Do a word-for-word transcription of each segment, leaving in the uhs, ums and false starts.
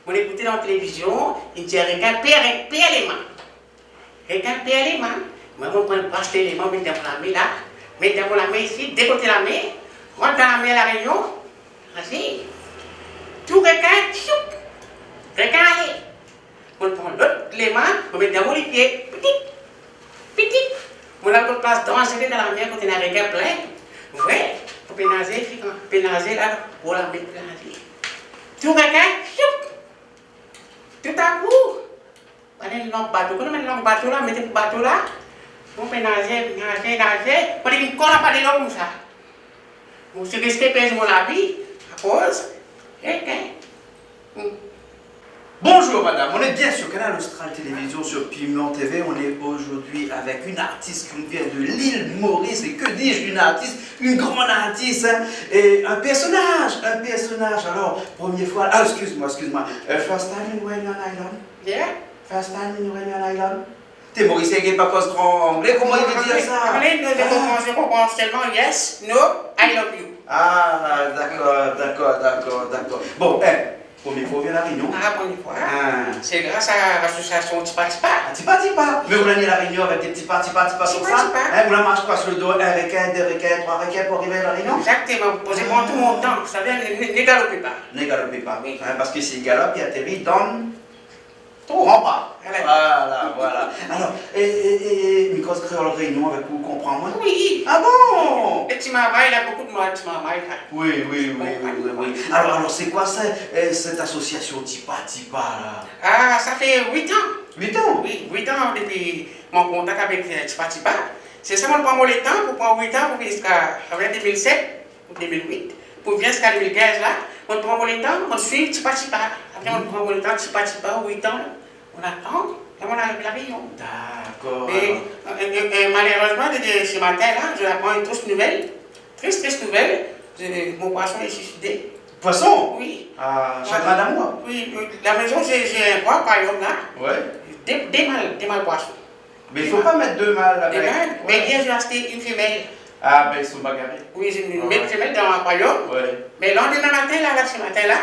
Moin la ékout dan la télévizion, i di rekin pèrd, pèrd léman. Rekin pèrd léman. Moin, moin pran in bras léman, mèt dan mon lamé la. Mèt dan mon lamé isi, dé koté lamé. Rant dan lamèr La Rényon. Asi. Tout rekin, sioup. Rekin alé. Moin pran lot léman, moin mèt dan mon lé pié. Pitit. Pitit. Moin la lot plas danzéré dan lamèr koté na rekin plin. Vré. Pou pé nazé, fik, pou pé nazé la, pou lamèr, pou pé nazé. Tout rekin, sioup. Toutakou, bann lang bato, koné bann lang bato la, mèt bato la, pou pé nazé, nazé, nazé, pou li vien kol anba dolo konmsa. Moin la riské pèrd mon lavi, akoz, é, é, hmm. Bonjour madame, on est bien sur Kanal Austral Télévision sur Piment T V. On est aujourd'hui avec une artiste qui nous vient de l'île Maurice. Et que dis-je, une artiste, une grande artiste, hein, et un personnage, un personnage. Alors, première fois, ah, excuse-moi, excuse-moi. Euh, first time in Réunion Island? Yeah. First time in Réunion Island? Té Morisien, i gingn pa koz gran anglé, koman i vé dir sa? Anglé, non, je comprends, je comprends seulement yes, no, I love you. Ah, dakor, dakor, dakor, dakor. Bon, é, promié foi ou vien La Rényon? Ah, promié foi. Ah. Sé gras a lasosiasion Tipa Tipa. Ah, Tipa Tipa. Mé ou la ni La Rényon avèk dé ti pa, ti pa, ti pa konmsa? Tipa Tipa. In, ou la marsh koi, si lo do, in rekin, dé rekin, troi rekin pou arivé La Rényon? Exactement. Pou pran tout mon tan, sa vé dir, ne, ne galopez pas. Ne galopez pas. Oui. In, parske si i galop, i atéri dan Trou. Anba. Voilà. Voilà, voilà. Alor, é, é, é, é, mi koz kréol Rényon avèk ou, ou konpran amoin? Oui. Ah bon? Lé ti marmay, la, bonpé d'moun, ti marmay, la. Oui, oui, oui, oui, oui, oui. Alor, alor, sé koi sa, euh, sèt asosiasion Tipa Tipa la? Ah, sa fé uit an. Uit an? Oui, uit an dopi mon kontak avèk, euh, Tipa Tipa. Sé sa, moin la pran mon létan pou pran uit an pou vin ziska, sa vé dir dé mil sèt. Dé mil uit, pou vien ziska dé mil kinz la, moin la pran mon létan, moin la suiv Tipa Tipa. Apré, moin la pran mon létan, Tipa Tipa, uit an, moin la atann, la moin la ariv La Rényon. Dakor. Mé, alor, euh, euh, euh, malérèzman, dé, dé, se matin la, mi aprann in tris nouvèl, tris, tris nouvèl, euh, mon poison lé suisidé. Poison? Oui. Ah, shagrin d'amour? Oui, euh, la mézon, sé, sé in gro akwariom la. Ouais. Dé, dé mal, dé mal poison. Mé i fo pa mèt dé mal la. Dé mal, mé yèr, mi la ashté in fémèl. Ah, bin, i lé bagaré. Oui, mi la mèt fémèl dan lakwariom. Ouais. Mé landemin matin la, la, se matin la,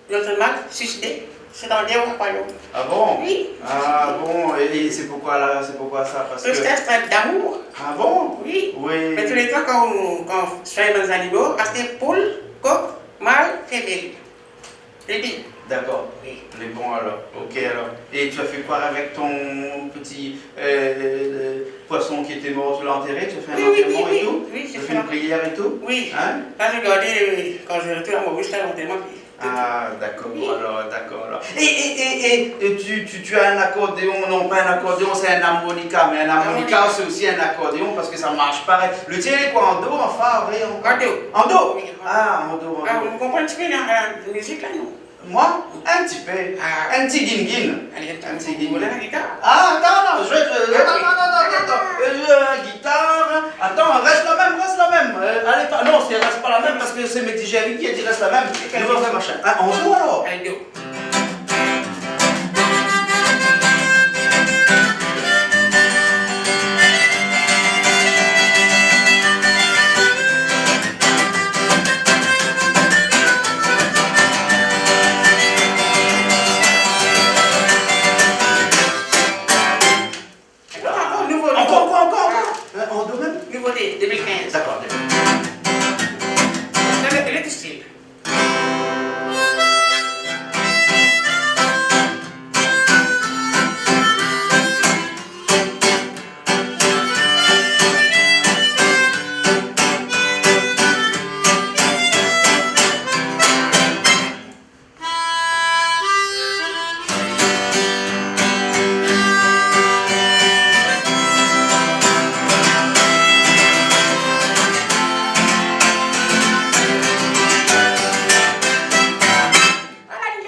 lot mal suisidé. Sé dan dé akwariom. Ah bon? Oui. Ah bon? É, é sé poukoi la, sé poukoi sa? Parske... Parske sé in amour. Ah bon? Oui. Oui. Mé tou lé tan, kan, kan ou soign bann zanimo, ashté poul, kok, mal, fémèl. Lé bon. Dakor. Oui. Lé bon alor. Ok alor. Et tu as fait quoi avec ton petit, euh, euh, poisson qui était mort, tu l'as enterré, tu as fait un enterrement et tout? Oui, oui, oui, oui, oui. Tu as fait une prière et tout? Oui. Hein? La mi gard, euh, kan mi retourn a Moris, la, lanterman, oui. Ah, dakor alor, dakor alor. Et, et, et, et, et tu, tu, tu as un accordéon, non pas un accordéon, c'est un harmonica, mais un harmonica, c'est aussi un accordéon parce que ça marche pareil. Le tien, il est quoi, en do, en fa, en ré, en... En do. En do? Oui, en do. Ah, en do, en do. Ah, ou konpran in ti pé la, la mizik la, non? Moi? Un petit peu. Ah. Un petit guin-guin. Allez, un petit guin-guin. Voilà la guitare. Ah, attends, non, je, je, non, non, non, non, non. Euh, guitare. Attends, reste la même, reste la même. Euh, allez, pas, non, reste pas la même parce que c'est mes D J avec qui a dit reste la même. Nous va faire machin. Hein, on joue alors? Allez, go. Ankor, ankor, ankor, ankor. Hein, en do mèm? Nouvoté, deux mille quinze. Dakor, dakor. Sa, le, le stil.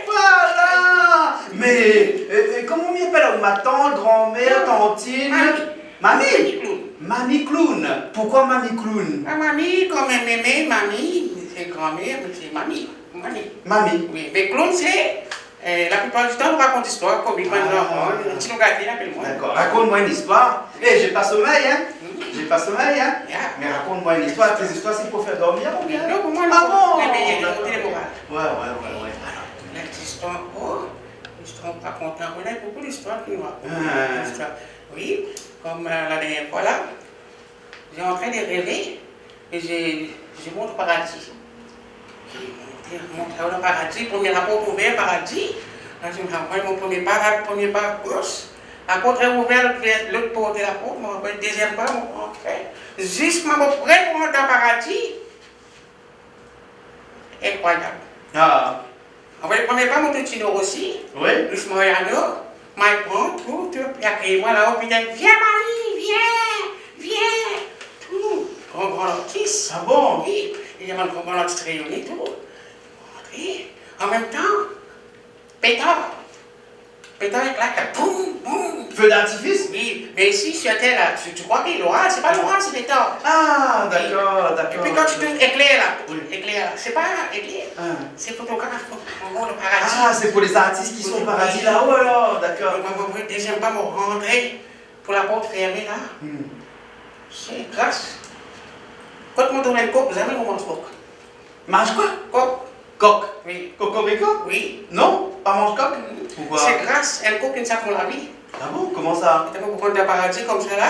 Voilà. Mé, euh, euh, koman i apèl aou, ma tant, granmèr, tantine? Mami. Mami? Mami Clown. Mami Clown. Poukoi Mami Clown? Ah, mami, konm mémé, mami, sé granmèr, mé sé mami. Mami. Mami. Oui, mé clown, sé, euh, la plipar di tan, nou rakont zistoir komik, bann zanfan, in ti lougati, i apèl amoin. Dakor. Rakont amoin in zistoir. Eh, j'ai pas sommeil, hein? Hmm. J'ai pas sommeil, hein? Ya. Mé rakont amoin in zistoir. Tes histoires, c'est pour faire dormir ou bien? Non, pou moin, non. Ah bon? Révéyé, dakor, monté le moral. Ouais, ouais, ouais, ouais. Alor, in ti zistoir, oh. Zistoir, par kont, ou koné bonpé zistoir ki nou rakont. Ah. Zistoir. Oui, konm, euh, la dernièr foi la, j'étais en train de rêver et je, je monte au paradis. Mont, mont o paradi, promié laport ouvèr, paradi. La, mi fé mon promié pa, la, promié pa gosh. Laport lé ouvèr, lot, lot bor de laport, mon dézièm pa, mon rantré. Ziska mon pré pou rant dan paradi. Inkroyab. Ah. Apré, promié pa, mon touti noir osi. Oui. Luis Mariano, ma pran tout, tout, li akèy amoin la-o, pita, vien, Marie, vien, vien. Tout, gran, gran artis. Ah bon ? Oui, li lé gran, gran artis rényoné, tout. Rantré. An mèm tan, pétar. Pétar éklat, boum, boum. Feu d'artifice ? Oui, mé isi, sur tèr la, tu, tu crois ke lé loin, sé pa loin, sé pétar. Ah, oui. D'accord, d'accord. Et puis quand tu trouves éclair là, oui, éclair là, c'est pas éclair. Ah. C'est photographe, on voit le paradis. Ah, c'est pour les artistes qui sont au paradis là-haut, alors, d'accord. Moin, moin, moin, dézièm pa, mon rantré, pou laport fèrmé la. Hmm. Sé gras. Kan mon tourn kok, zamé mon manz kok. Manz koi ? Kok. Kok ? Oui. Cocorico ? Oui. Non, pa manz kok ? Mhm. Pourquoi ? Sé gras in kok, in sak mon lavi. Ah bon ? Comment ça ? Té pou rant dan paradi konmsa la.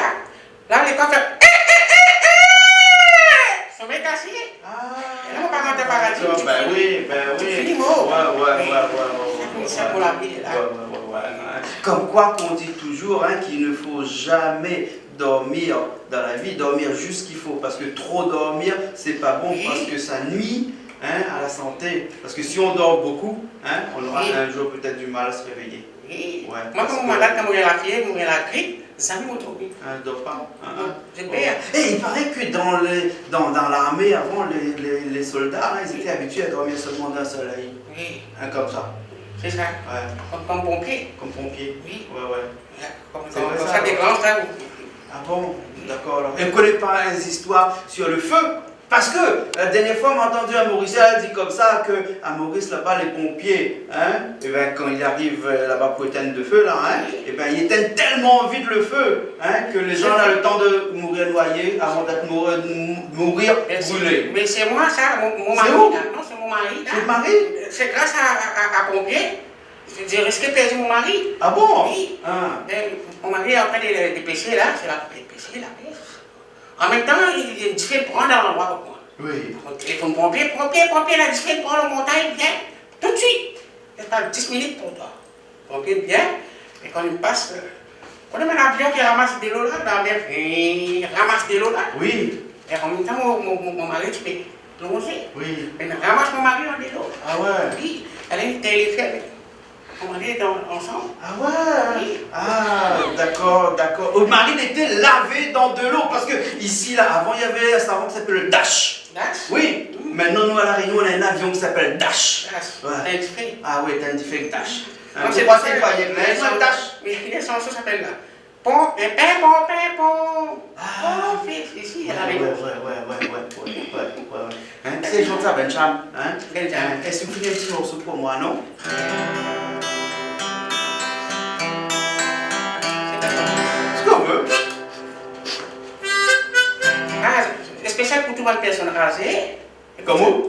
La, lé kok fé, eh, eh, eh, eh ! Son mèt asé. Ah. É la, mon pa rant dan paradi, d'accord, ben oui, ben oui. Fini, mo. Ouais, ouais, ouais, ouais, ouais, ouais. Sé konmsa pou la vi, la. Ouais, ouais, ouais, ouais, ouais. Comme quoi qu'on dit toujours, hein, qu'il ne faut jamais dormir dans la vie, dormir juste ce qu'il faut, parce que trop dormir, c'est pas bon, oui, parce que ça nuit, hein, à la santé. Parce que si on dort beaucoup, hein, on aura, oui, un jour peut-être du mal à se réveiller. Oui. Ouais, moin, parce kan mon malad, kan mon néna la fièv, mon néna la grip, zamé mon dormi. Ah, dors pas. Ah, ah. Non, j'ai peur. Oh. Et il paraît que dans les, dans, dans l'armée, avant, les, les, les soldats, hein, ils étaient habitués à dormir seulement d'un seul œil. Oui. Hein, comme ça. C'est ça. Ouais. Comme, comme pompier. Comme pompier. Oui. Ouais, ouais. Konm, konm sa, sa déklansh sa. Ah bon ? D'accord, alors. Et vous connaissez pas une histoire sur le feu ? Parce que la dernière fois, on a entendu un Morisien dire comme ça que à Maurice, là-bas, les pompiers, hein, eh ben, quand ils arrivent, euh, là-bas pour éteindre le feu, là, hein, eh ben, ils éteignent tellement vite le feu, hein, que les gens ont le temps de mourir noyés avant d'être mou-, euh, mou-, mourir brûlés. Mais c'est, mais c'est moi, ça, mon, mon mari, là. C'est vous ? Non, c'est mon mari, là. C'est votre mari ? C'est grâce à, à, à, à pompier. J'ai risqué perdre mon mari. Ah bon ? Oui. Ah. Ben, mon mari est en train de, de pêcher là, c'est la, de pêcher la pêche. En même temps, il, il, le feu prend dans l'endroit pour moi. Oui. Mon téléphone, pompier, pompier, pompier, là, le feu prend la montagne, viens, tout de suite. C'est pas dix minutes pour toi. Pompier vient, et quand il passe, euh, on a un avion qui ramasse de l'eau là, dans la mer, il ramasse de l'eau là. Oui. Et en même temps, mon, mon, mon, mon mari, tu peux plonger. Oui. Mais il ramasse mon mari en délire. Ah ouais. Oui, elle a une télé avec mon mari est en-, ensemble. Ah ouais. Oui. Ah, d'accord, d'accord. Votre mari était lavé dans de l'eau, parce que ici, là, avant, il y avait un savon qui s'appelle le Dash. Dash ? Oui. Mm. Maintenant, nous, à La Réunion, on a un avion qui s'appelle Dash. Dash. Ouais. T'as une feuille. Ah ouais, t'as une feuille Dash. Moi, c'est pour ça que les chansons, oui, les chansons s'appellent là. Pon, pin, pin, pon, pin, pon. Ah. Pon, fils, ici, à La Réunion. Ouais, ouais, ouais. Hein, sé zot sa, Benjam, hein ? Benjam. Hein, èske ou fé in ti morso pou moin, non ? Sak ou vé. Ah, spésial pou tout bann pèrsone azé. Koman ?